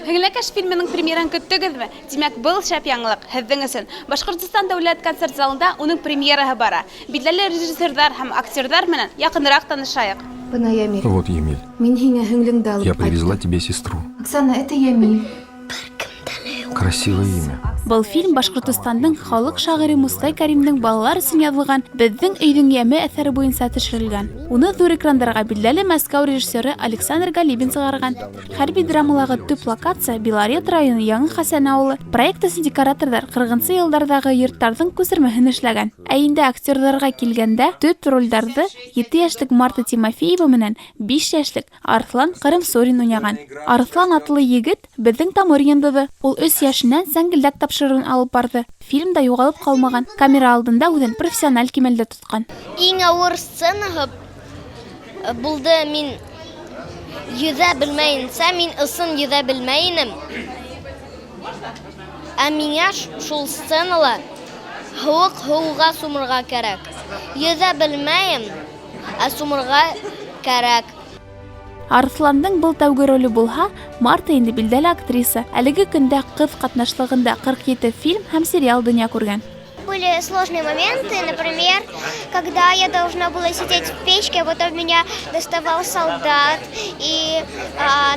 Һеңләкәш фильмының премьераһын көттөгөҙмө? Тимәк, был шәп яңылыҡ һеҙҙең өсөн. Башҡортостан дәүләт концерт залында уның премьераһы бара. Билдәле режиссерҙар һәм актерҙар менән яҡыныраҡ танышайыҡ. Бына Ямиль. Вот Емель. Мин һиңә һеңлеңде алып Я привезла ҡайттым. тебе сестру. Оксана, это Ямиль. Красивое имя. Был фильм Башҡортостандың халыҡ шағиры Мостай Кәримдең балалар өсөн яҙылған «Беҙҙең өйҙөң йәме» әҫәре буйынса төшөрөлгән. Уны ҙур экрандарға билдәле Мәскәү режиссеры Александр Галибин сығарған. Хәрби драмалағы төп локация Белорет районы Яңы Хәсән ауылы. Проект өсөн декораторҙар 40 йылдарҙағы йорттарҙың күсермәһен эшләгән. Ә инде актерҙарға килгәндә, төп ролдәрҙе 7 йәшлек Марта Тимофеева менән 5 йәшлек Арыҫлан Ҡырымсурин уйнаған. Арыҫлан атлы егет беҙҙең тамыр йондоҙо. Ул 3 йәшенән сәңгелдәк тапшырыуын алып барҙы. Фильмда юғалып ҡалмаған, камера алдында үҙен профессиональ кимәлдә тотҡан. Иң ауыр сценаһы булды мин йөҙә белмәйенсә, мин ысын йөҙә белмәй инем. Ә миңә шул сценала һыуыҡ һыуға сумырға кәрәк. Йөҙә белмәйем, ә сумырға кәрәк. Арыҫландың был тәүге роле булһа, Марта инде билдәле актриса. Әлеге көндә ҡыҙ ҡатнашлығында 47 фильм һәм сериал донъя күргән. Были сложные моменты, например, когда я должна была сидеть в печке, а потом меня доставал солдат. И,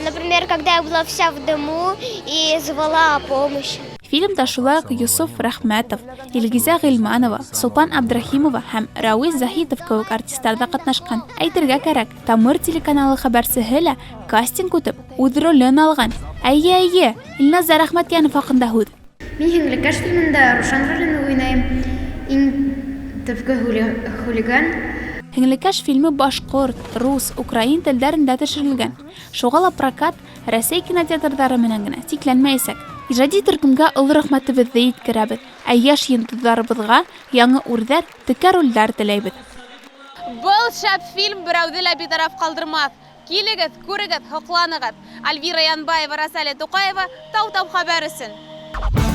например, когда я была вся в дыму и звала о помощи. Фильмда шулай уҡ Йософ Рәхмәтов, Илгизә Ғилманова, Солпан Абдрахимова һәм Рауил Заһитов кеүек артистар ҙа ҡатнашҡан. Әйтергә кәрәк, Тамыр телеканалы хәбәрсеһе лә кастинг үтеп, үҙ ролен алған. Эйе, эйе, Илназ Рәхмәтйәнов хаҡында һүҙ. Мин Һеңлекәш фильмында Рушан ролен уйнайым. Иң төпкө хулиган. Һеңлекәш фильмы башҡорт, рус, украин телдәрендә төшөрөлгән. Шуға ла прокат Рәсәй кинотеатрҙары менән генә сикләнмәйәсәк. Ижади төркөмгә оло рәхмәтебеҙҙе еткерәбеҙ, ә йәш йондоҙҙарыбыҙға яңы үрҙәр, текә ролдәр теләйбеҙ. Был шәп фильм берәүҙе лә битараф ҡалдырмаҫ. Килегеҙ, күрегеҙ, һоҡланығыҙ. Альвира Янбаева, Розалия Туҡаева, Тау-Тау хәбәр өсөн.